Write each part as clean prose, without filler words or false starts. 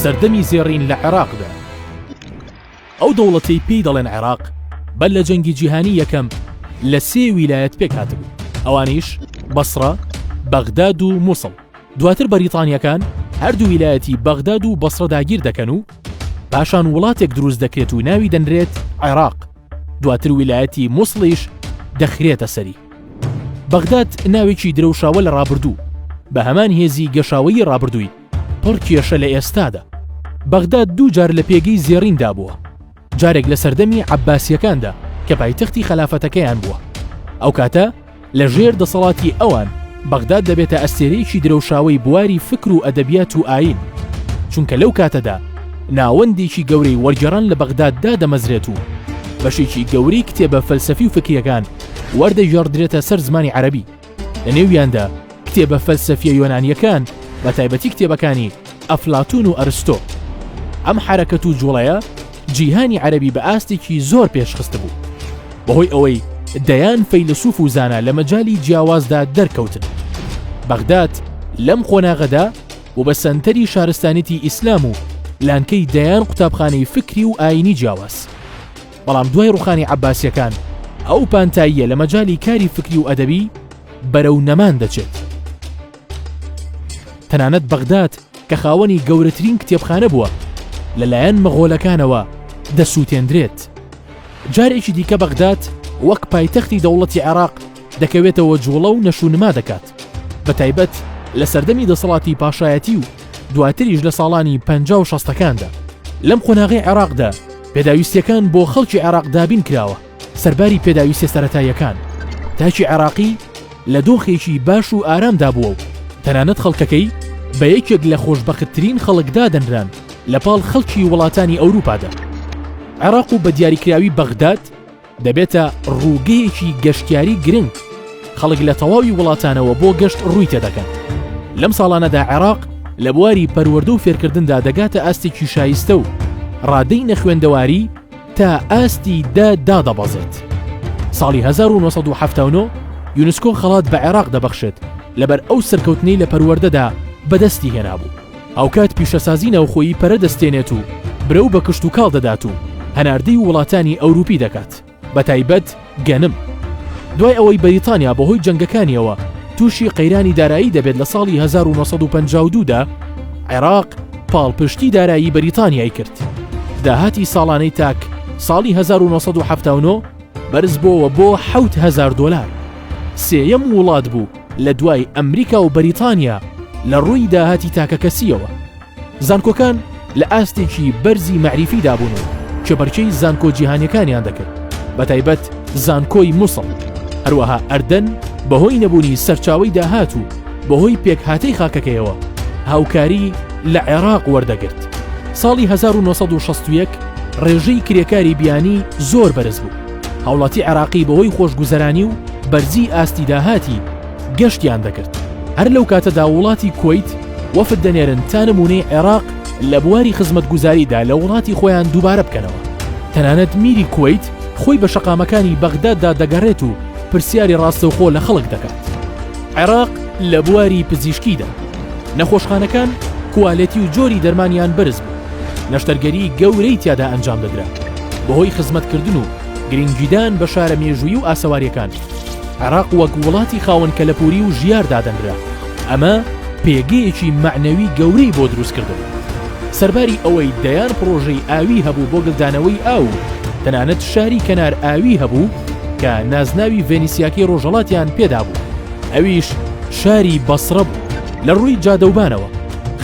سەردەمی زێڕین لە عێراقدا. ئەو دەوڵەتەی پێی دەڵێن عێراق بەر لە جەنگی جیهانی یەکەم لە سێ ویلایەت پێکهاتبوو، ئەوانیش بەسڕە، بەغداد و موسڵ. دواتر بەریتانییەکان هەردوو ویلایەتی بەغداد و بەسڕە داگیر دەکەن و پاشان وڵاتێک دروست دەکرێت و ناوی دەنرێت عێراق، دواتر ویلایەتی موسڵیش دەخرێتە سەری. بەغداد ناوێکی درەوشاوە لە ڕابردوو، بە هەمان هێزی گەشاوەیی ڕابردووی، پڕ کێشە لە ئێستادا. بەغداد دوو جار لە پێگەی زێڕیندا بووە، جارێک لە سەردەمی عەباسییەکاندا کە پایتەختی خەلافەتەکەیان بووە، ئەو کاتە لە ژێر دەسەڵاتی ئەوان بەغداد دەبێتە ئەستێرەیەکی درەوشاوەی بواری فکر و ئەدەبیات و ئایین، چونکە لەو کاتەدا ناوەندێکی گەورەی وەرگێڕان لە بەغداد دادەمەزرێت و بەشێکی گەورەی کتێبە فەلسەفی و فکرییەکان وەردەگێڕدرێتە سەر زمانی عەرەبی. لە نێویاندا کتێبە فەلسەفیە یۆنانیەکان بە تایبەتی کتێبەکانی ئەفلاتون و ئەرستۆ. ئەم حەرەکەت و جوڵەیە جیهانی عەرەبی بە ئاستێکی زۆر پێشخستبوو. بەهۆی ئەوەی دەیان فەیلەسوف و زانا لە مەجالی جیاوازدا دەرکەوتن. بەغداد لەم قۆناغەدا بوو بە سەنتەری شارستانیەتی ئیسلام و لانکەی دەیان قوتابخانەی فکری و ئایینی جیاواز. بەڵام دوای ڕوخانی عەباسیەکان ئەو پانتاییە لە مەجالی کاری فکری و ئەدەبی بەرەو نەمان دەچێت. تەنانەت بەغداد کە خاوەنی گەورەترین کتێبخانە بووە لەلایەن مەغۆلەکانەوە دەسووتێندرێت. جارێکی دیکە بەغداد وەک پایتەختی دەوڵەتی عێراق دەکەوێتەوە جوڵە و نەشونما دەکات، بەتایبەت لە سەردەمی دەسەڵاتی پاشایەتی و دواتریش لە ساڵانی 50 و شەستەکاندا. لەم قۆناغەی عێراقدا پێداویستیەکان بۆ خەڵکی عێراق دابین کراوە، سەرباری پێداویستیە سەرەتاییەکان، تاکی عێراقی لە دۆخێکی باش و ئارامدا بووە و تەنانەت خەڵکەکەی بە یەکێک لە خۆشبەختترین خەڵک دادەنران لە پاڵ خەڵکی وڵاتانی ئەوروپادا. عێراق و بە دیاریکراوی بەغداد دەبێتە ڕووگەیەکی گەشتیاری گرنگ، خەڵک لە تەواوی وڵاتانەوە بۆ گەشت ڕووی تێدەکەن. لەم ساڵانەدا عێراق لە بواری پەروەردە و فێرکردندا دەگاتە ئاستێکی شایستە و ڕادەی نەخوێندەواری تا ئاستی دە دادەبەزێت. ساڵی 1979 یونسکۆ خەڵات بە عێراق دەبەخشێت لەبەر ئەو سەرکەوتنەی لە پەروەردەدا بەدەستی هێنابوو. هاوکات پیشەسازی ناوخۆیی پەرە دەستێنێت و برەو بە کشتوکاڵ دەدات و هەناردەی وڵاتانی ئەوروپی دەکات بەتایبەت گەنم. دوای ئەوەی بەریتانیا بەهۆی جەنگەکانیەوە تووشی قەیرانی دارایی دەبێت لە ساڵی 1952 دا عێراق پاڵپشتی دارایی بەریتانیای کرد. داهاتی ساڵانەی تاک ساڵی 1979 بەرزبۆوە بۆ 7000 دۆلار. سێیەم وڵات بوو لە دوای ئەمریکا و بەریتانیا لە ڕووی داهاتی تاکەکەسییەوە. زانکۆکان لە ئاستێکی بەرزی مەعریفیدا بوون و کێبەرکێی زانکۆ جیهانیەکانیان دەکرد، بەتایبەت زانکۆی موسڵ. هەروەها ئەردەن بەهۆی نەبوونی سەرچاوەی داهات و بەهۆی پێکهاتەی خاکەکەیەوە هاوکاری لە عێراق وەردەگرت. ساڵی 1961 ڕێژەی کرێکاری بیانی زۆر بەرز بوو. هاوڵاتی عێراقی بەهۆی خۆشگوزەرانی و بەرزی ئاستی داهاتی گەشتیان دەکرد. هەر لەو کاتەدا وڵاتی کوەیت وەفد دەنێرن تا نموونەی عێراق لە بواری خزمەتگوزاریدا لە وڵاتی خۆیان دووبارە بکەنەوە. تەنانەت میری کوەیت خۆی بە شەقامەکانی بەغداددا دەگەڕێت و پرسیاری ڕاستەوخۆ لە خەڵک دەکات. عێراق لە بواری پزیشکیدا نەخۆشخانەکان کوالێتی و جۆری دەرمانیان بەرز بوو، نەشتەرگەری گەورەی تیادا ئەنجام دەدرا. بەهۆی خزمەتکردن و گرنگیدان بە شارە مێژوویی و ئاسەوارییەکان، عێراق وەک وڵاتی خاوەن کەلەپووری و ژیار دادەنرا، ئەمە پێگەیەکی مەعنەوی گەورەی بۆ دروست کردبوو. سەرباری ئەوەی دەیان پڕۆژەی ئاوی هەبوو بۆ گلدانەوەی ئاو و تەنانەت شاری کەنار ئاوی هەبوو کە نازناوی ڤێنیسیاکەی ڕۆژهەڵاتیان پێدابوو، ئەویش شاری بەسڕە بوو. لە ڕووی جادەوبانەوە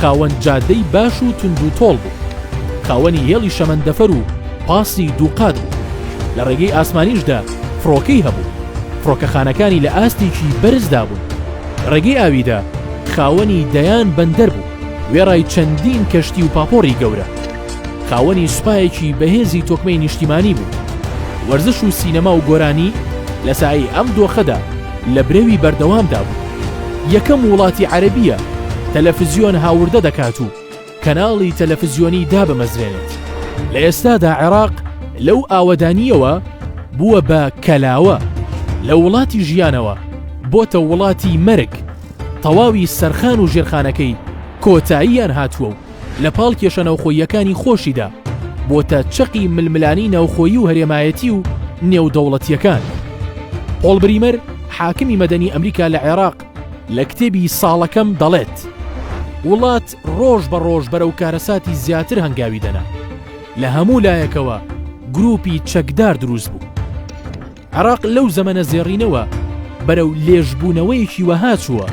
خاوەن جادەی باش و توندوتۆڵ بوو، خاوەنی هێڵی شەمەندەفەر و پاسی دووقات بوو، لە ڕێگەی ئاسمانیشدا فڕۆکەی هەبوو، فڕۆکەخانەکانی لە ئاستێکی بەرزدا بوون، ڕێگەی ئاویدا خاوەنی دەیان بەندەر بوو، وێڕای چەندین کەشتی و پاپۆڕی گەورە. خاوەنی سوپایەکی بەهێزی تۆکمەی نیشتیمانی بوو. وەرزش و سینەما و گۆرانی لە سایەی ئەم دۆخەدا لە برەوی بەردەوامدا بوو. یەکەم وڵاتی عەرەبییە تەلەفزیۆن هاوردە دەکات و کەناڵی تەلەفزیۆنی دابمەزرێنێت. لە ئێستادا عێراق لەو ئاوەدانییەوە بووە بە کەلاوە، لە وڵاتی ژیانەوە بۆتە وڵاتی مەرگ، تەواوی سەرخان و ژێرخانەکەی کۆتاییان هاتووە و. لە پاڵ کێشە ناوخۆییەکانی خۆشیدا بۆتە چەقی ململانێی ناوخۆیی و هەرێمایەتی و نێودەوڵەتییەکان. پۆڵ بریمەر، حاکمی مەدەنی ئەمریکا لە عێراق لە کتێبی ساڵەکەم دەڵێت، وڵات ڕۆژ بە ڕۆژ بەرەو کارەساتی زیاتر هەنگاوی دەنا. لە هەموو لایەکەوە گرووپی چەکدار دروست بوو. عێراق لەو زەمەنە زێڕینەوە بەرەو لێژبوونەوەیەکی وەها چووە،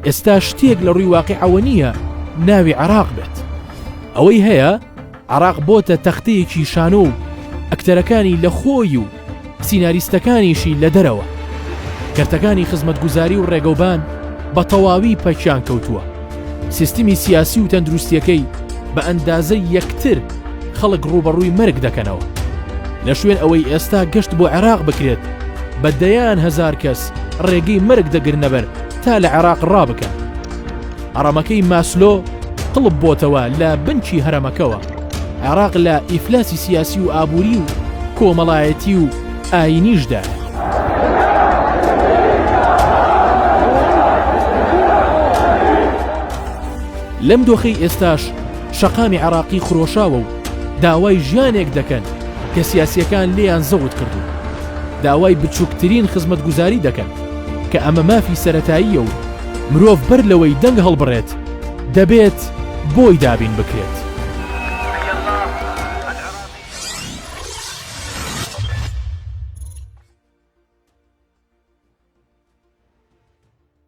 ئێستا شتێک لە ڕووی واقیعەوە نییە ناوی عێراق بێت. ئەوەی هەیە عێراق بۆتە تەختەیەکی شانۆ و ئەکتەرەکانی لە خۆی و سیناریستەکانیشی لە دەرەوە. کەرتەکانی خزمەتگوزاری و ڕێگەوبان بە تەواوی پەکیان کەوتووە. سیستمی سیاسی و تەندروستیەکەی بە ئەندازەی یەکتر خەڵک ڕووبەڕووی مەرگ دەکەنەوە. لە شوێن ئەوەی ئێستا گەشت بۆ عێراق بکرێت، بە دەیان هەزار کەس ڕێگەی مەرگ دەگرنەبەر تا لە عێراق ڕابکەن. هەڕەمەکەی ماسلۆ قڵپ بۆتەوە لە بنکی هەرەمەکەوە. عێراق لە ئیفلاسی سیاسی و ئابووری و کۆمەڵایەتی و ئایینیشدایە. لەم دۆخەی ئێستاش شەقامی عێراقی خرۆشاوە و داوای ژیانێک دەکەن کە سیاسییەکان لێیان زەوت کردوون. داوای بچووکترین خزمەتگوزاری دەکەن کە ئەمە مافی سەرەتاییە و مرۆڤ بەر لەوەی دەنگ هەڵبڕێت دەبێت بۆی دابین بکرێت.